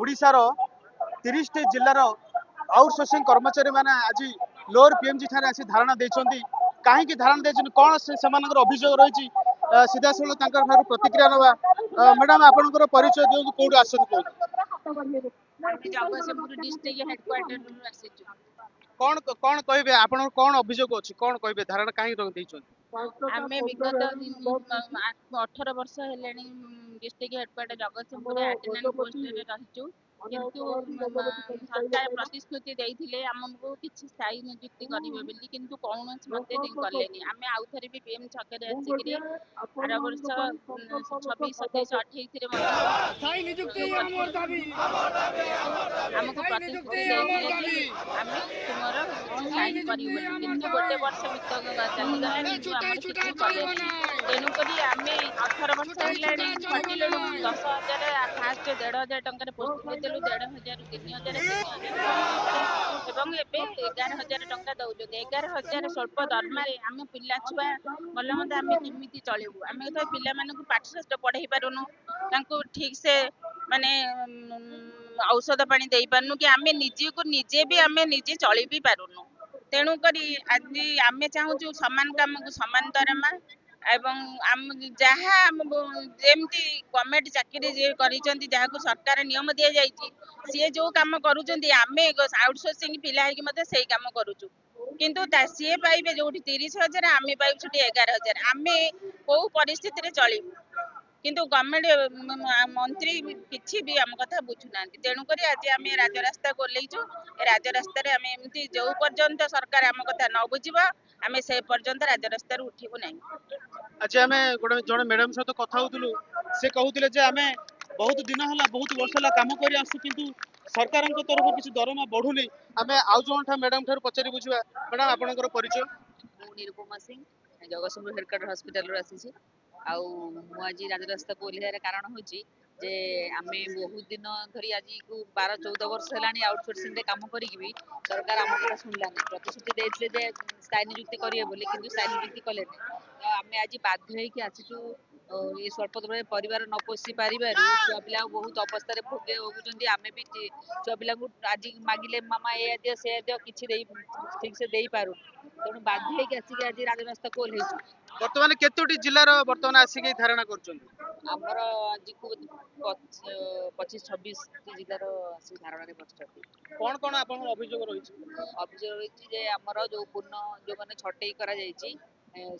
ଓଡ଼ିଶାର 30ଟି ଜିଲ୍ଲାର ଆଉଟସୋର୍ସିଂ କର୍ମଚାରୀମାନେ ଆଜି ଲୋଅର ପିଏମ୍ଜି ଠାରେ ଆସି ଧାରଣା ଦେଇଛନ୍ତି। କାହିଁକି ଧାରଣା ଦେଇଛନ୍ତି, କ'ଣ ସେମାନଙ୍କର ଅଭିଯୋଗ ରହିଛି, ସିଧାସଳଖ ତାଙ୍କ ଠାରୁ ପ୍ରତିକ୍ରିୟା ନେବା। ମ୍ୟାଡାମ, ଆପଣଙ୍କର ପରିଚୟ ଦିଅନ୍ତୁ, କୋଉଠୁ ଆସନ୍ତି କୁହନ୍ତୁ। ଆମେ ଜଗତସିଂହପୁର ଡିଷ୍ଟ୍ରିକ୍ଟ ହେଡକ୍ୱାର୍ଟରରୁ ଆସିଛୁ। କ'ଣ କ'ଣ କହିବେ, ଆପଣଙ୍କର କ'ଣ ଅଭିଯୋଗ ଅଛି, କ'ଣ କହିବେ, ଧାରଣା କାହିଁକି ଦେଇଛନ୍ତି? ଆମେ ବିଗତ 18 ବର୍ଷ ହେଲାଣି ଡିଷ୍ଟ୍ରିକ୍ଟ ହେଡକ୍ୱାର୍ଟର ଜଗତସିଂହପୁରରେ ଆଟେଣ୍ଡାଣ୍ଟ ପୋଷ୍ଟରେ ରହିଛୁ। କିନ୍ତୁ ସରକାର ପ୍ରତିଶ୍ରୁତି ଦେଇଥିଲେ ଆମକୁ କିଛି ସ୍ଥାୟୀ ନିଯୁକ୍ତି କରିବେ ବୋଲି, କିନ୍ତୁ କୌଣସି ମତେ କଲେନି। ଆମେ ଆଉ ଥରେ ବି ପିଏମ୍ ଛକରେ ଆସିକିରି ଆର ବର୍ଷ 26, 27, 28ରେ ମଧ୍ୟ ସ୍ଥାୟୀ ନିଯୁକ୍ତି ଆମର ଦାବି। ଆମକୁ ପ୍ରତିଶ୍ରୁତି ଦେଇଥିଲେ ଯେ ଆମେ ତୁମର କିଛି ସାଇନ୍ କରିବୁ ବୋଲି, କିନ୍ତୁ ଗୋଟେ ବର୍ଷ ବିତ ଚାଲିଗଲା, କିନ୍ତୁ ଆମର କିଛି କଲେନି। ତେଣୁକରି ଆମେ 18 ବର୍ଷ ହେଲାଣି ଖଟିଲୁଣୁ। 10,000, ଫାଷ୍ଟ 1,500 ଟଙ୍କାରେ ପୋଷ୍ଟିଂ ଦେଇଥିଲୁ, 1,500ରୁ 3,000, 3,000 ଏବଂ ଏବେ 11,000 ଟଙ୍କା ଦଉଛନ୍ତି। 11,000 ସ୍ୱଳ୍ପ ଦରମାରେ ଆମ ପିଲା ଛୁଆ ଭଲ ମନ୍ଦ ଆମେ କେମିତି ଚଳିବୁ? ଆମେ ତ ପିଲାମାନଙ୍କୁ ପାଠ ଶାଠ ପଢେଇ ପାରୁନୁ, ତାଙ୍କୁ ଠିକ ସେ ମାନେ ଔଷଧ ପାଣି ଦେଇପାରୁନୁ କି ଆମେ ନିଜକୁ ନିଜେ ବି ଆମେ ନିଜେ ଚଳି ବି ପାରୁନୁ। ତେଣୁକରି ଆଜି ଆମେ ଚାହୁଁଛୁ ସମାନ କାମକୁ ସମାନ ଦରମା ଏବଂ ଆମ ଯାହା ଆମ ଯେମିତି ଗଭର୍ଣ୍ଣମେଣ୍ଟ ଚାକିରି ଯିଏ କରିଛନ୍ତି, ଯାହାକୁ ସରକାର ନିୟମ ଦିଆଯାଇଛି, ସିଏ ଯୋଉ କାମ କରୁଛନ୍ତି, ଆମେ ଆଉଟସୋର୍ସିଂ ପିଲା ହେଇକି ମଧ୍ୟ ସେଇ କାମ କରୁଛୁ। କିନ୍ତୁ ସିଏ ପାଇବେ ଯୋଉଠି 30,000, ଆମେ ପାଇବୁ ସେଠି 11,000। ଆମେ କୋଉ ପରିସ୍ଥିତିରେ ଚଳିବୁ? କିନ୍ତୁ ଗଭର୍ଣ୍ଣମେଣ୍ଟ ମନ୍ତ୍ରୀ କିଛି ବି ଆମ କଥା ବୁଝୁନାହାନ୍ତି। ତେଣୁକରି ଆଜି ଆମେ ରାଜରାସ୍ତାକୁ ଓହ୍ଲେଇଛୁ। ଏ ରାଜରାସ୍ତାରେ ଆମେ ଏମିତି ଯୋଉ ପର୍ଯ୍ୟନ୍ତ ସରକାର ଆମ କଥା ନ ବୁଝିବ, ଆମେ ସେ ପର୍ଯ୍ୟନ୍ତ ରାଜରାସ୍ତାରୁ ଉଠିବୁ ନାହିଁ। ଆଜି ଆମେ ଗୋଟେ ଜଣେ ମ୍ୟାଡାମ ସହିତ କଥା ହଉଥିଲୁ। ସେ କହୁଥିଲେ ଯେ ଆମେ ବହୁତ ଦିନ ହେଲା, ବହୁତ ବର୍ଷ ହେଲା କାମ କରି ଆସୁଛୁ, କିନ୍ତୁ ସରକାରଙ୍କ ତରଫରୁ କିଛି ଦରମା ବଢୁନି। ଆମେ ଆଉ ଜଣଠା ମ୍ୟାଡାମ ଠାରୁ ପଚାରି ବୁଝିବା। ମ୍ୟାଡାମ, ଆପଣଙ୍କର ପରିଚୟ? ମୁଁ ନିରୁପମା ସିଂ, ଜଗତସିଂହପୁର ହେଡକ୍ୱାର୍ଟର ହସ୍ପିଟାଲରୁ ଆସିଛି। ଆଉ ମୁଁ ଆଜି ରାଜରାସ୍ତାକୁ ଓହ୍ଲେଇବାର କାରଣ ହେଉଛି ଯେ ଆମେ ବହୁତ ଦିନ ଧରି, ଆଜିକୁ 12-14 ବର୍ଷ ହେଲାଣି ଆଉଟସୋର୍ସିଂରେ କାମ କରିକି ବି ସରକାର ଆମ କଥା ଶୁଣିଲାନି। ପ୍ରତିଶ୍ରୁତି ଦେଇଥିଲେ ଯେ ସ୍ଥାୟୀ ନିଯୁକ୍ତି କରିବେ ବୋଲି, କିନ୍ତୁ ସ୍ଥାୟୀ ନିଯୁକ୍ତି କଲେନି। ତ ଆମେ ଆଜି ବାଧ୍ୟ ହେଇକି ଆସିଛୁ। ଏ ସ୍ୱଳ୍ପ ଦରରେ ପରିବାର ନ ପୋଷି ପାରିବାରୁ ଛୁଆ ପିଲା ବହୁତ ଅବସ୍ଥାରେ ଭୋଗୁଛନ୍ତି। ଆମେ ବି ଛୁଆ ପିଲାଙ୍କୁ ଆଜି ମାଗିଲେ ମାମା ଏଇଆ ଦିଅ, ସେଇଆ ଦିଅ, କିଛି ଦେଇ ଠିକ ସେ ଦେଇପାରୁନୁ। ତେଣୁ ବାଧ୍ୟ ହେଇକି ଆସିକି ଆଜି ରାଜରାସ୍ତାକୁ ଓହ୍ଲେଇଛୁ। ବର୍ତ୍ତମାନ କେତୋଟି ଜିଲ୍ଲାର ବର୍ତ୍ତମାନ ଆସିକି ଧାରଣା କରୁଛନ୍ତି? ଆମର ଆଜିକୁ 25-26 ଜିଲ୍ଲାର ଆସିକି ଧାରଣାରେ ବସିଛନ୍ତି। କଣ କଣ ଆପଣଙ୍କର ଅଭିଯୋଗ ରହିଛି? ଅଭିଯୋଗ ରହିଛି ଯେ ଆମର ଯୋଉ ପୁନଃ ଯୋଉମାନେ ଛଟେଇ କରାଯାଇଛି,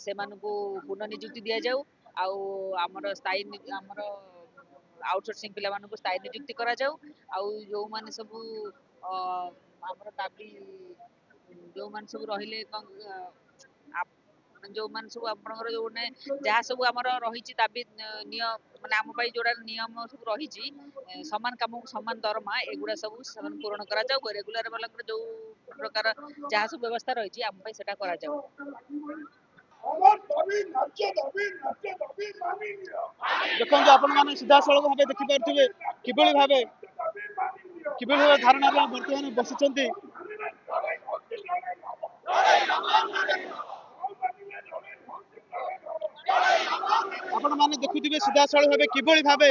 ସେମାନଙ୍କୁ ପୁନଃ ନିଯୁକ୍ତି ଦିଆଯାଉ। ଆଉ ଆମର ସ୍ଥାୟୀ ଆମର ଆଉଟସୋର୍ସିଂ ପିଲାମାନଙ୍କୁ ସ୍ଥାୟୀ ନିଯୁକ୍ତି କରାଯାଉ। ଆଉ ଯୋଉମାନେ ସବୁ ଆମର ଦାବି, ଯୋଉମାନେ ସବୁ ରହିଲେ କଣ, ଯୋଉମାନେ ସବୁ ଆପଣଙ୍କର ଯୋଉମାନେ ଯାହା ସବୁ ଆମର ରହିଛି ଦାବି, ନିୟମ ମାନେ ଆମ ପାଇଁ ଯୋଉଟା ନିୟମ ସବୁ ରହିଛି, ସମାନ କାମକୁ ସମାନ ଦରମା, ଏଗୁଡ଼ା ସବୁ ସେମାନେ ପୂରଣ କରାଯାଉ। ରେଗୁଲାର ବାଲାଙ୍କର ଯୋଉ ପ୍ରକାର ଯାହା ସବୁ ବ୍ୟବସ୍ଥା ରହିଛି, ଆମ ପାଇଁ ସେଟା କରାଯାଉ। ଆମର ଦାବି ନ୍ୟାଯ୍ୟ ଦାବି, ନ୍ୟାଯ୍ୟ ଦାବି ମାନି ନିଅ। ଦେଖନ୍ତୁ, ଆପଣମାନେ ସିଧାସଳଖ ଭାବେ ଦେଖିପାରୁଥିବେ କିଭଳି ଭାବେ ଧାରଣାରେ ବର୍ତ୍ତମାନ ବସିଛନ୍ତି। ଲଢ଼େଇ ହଉଛି, ଲଢ଼େଇ ହବ। ନ ମାନିଲେ ଲଢ଼େଇ ହଉଛି, ଲଢ଼େଇ ହବ। ଆପଣମାନେ ଦେଖୁଥିବେ ସିଧାସଳଖ ଭାବେ କିଭଳି ଭାବେ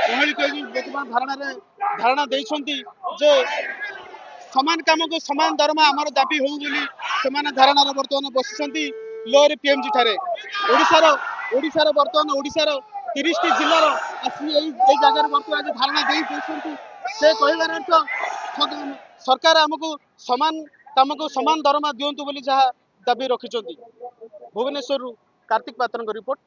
ଗହଳି କହିକି ବର୍ତ୍ତମାନ ଧାରଣାରେ ଧାରଣା ଦେଇଛନ୍ତି ଯେ ସମାନ କାମକୁ ସମାନ ଦରମା ଆମର ଦାବି ହଉ ବୋଲି ସେମାନେ ଧାରଣାରେ ବର୍ତ୍ତମାନ ବସିଛନ୍ତି ଲୋଅର ପିଏମଜି ଠାରେ। ଓଡ଼ିଶାର ବର୍ତ୍ତମାନ ଓଡ଼ିଶାର 30ଟି ଜିଲ୍ଲାର ଆସି ଏଇ ଜାଗାରେ ବର୍ତ୍ତମାନ ଆଜି ଧାରଣା ଦେଇ ଦେଇଛନ୍ତି। ସେ କହିବାର ଅର୍ଥ ସରକାର ଆମକୁ ସମାନ କାମକୁ ସମାନ ଦରମା ଦିଅନ୍ତୁ ବୋଲି ଯାହା ଦାବି ରଖିଛନ୍ତି। ଭୁବନେଶ୍ୱରରୁ କାର୍ତ୍ତିକ ପାତ୍ରଙ୍କ ରିପୋର୍ଟ,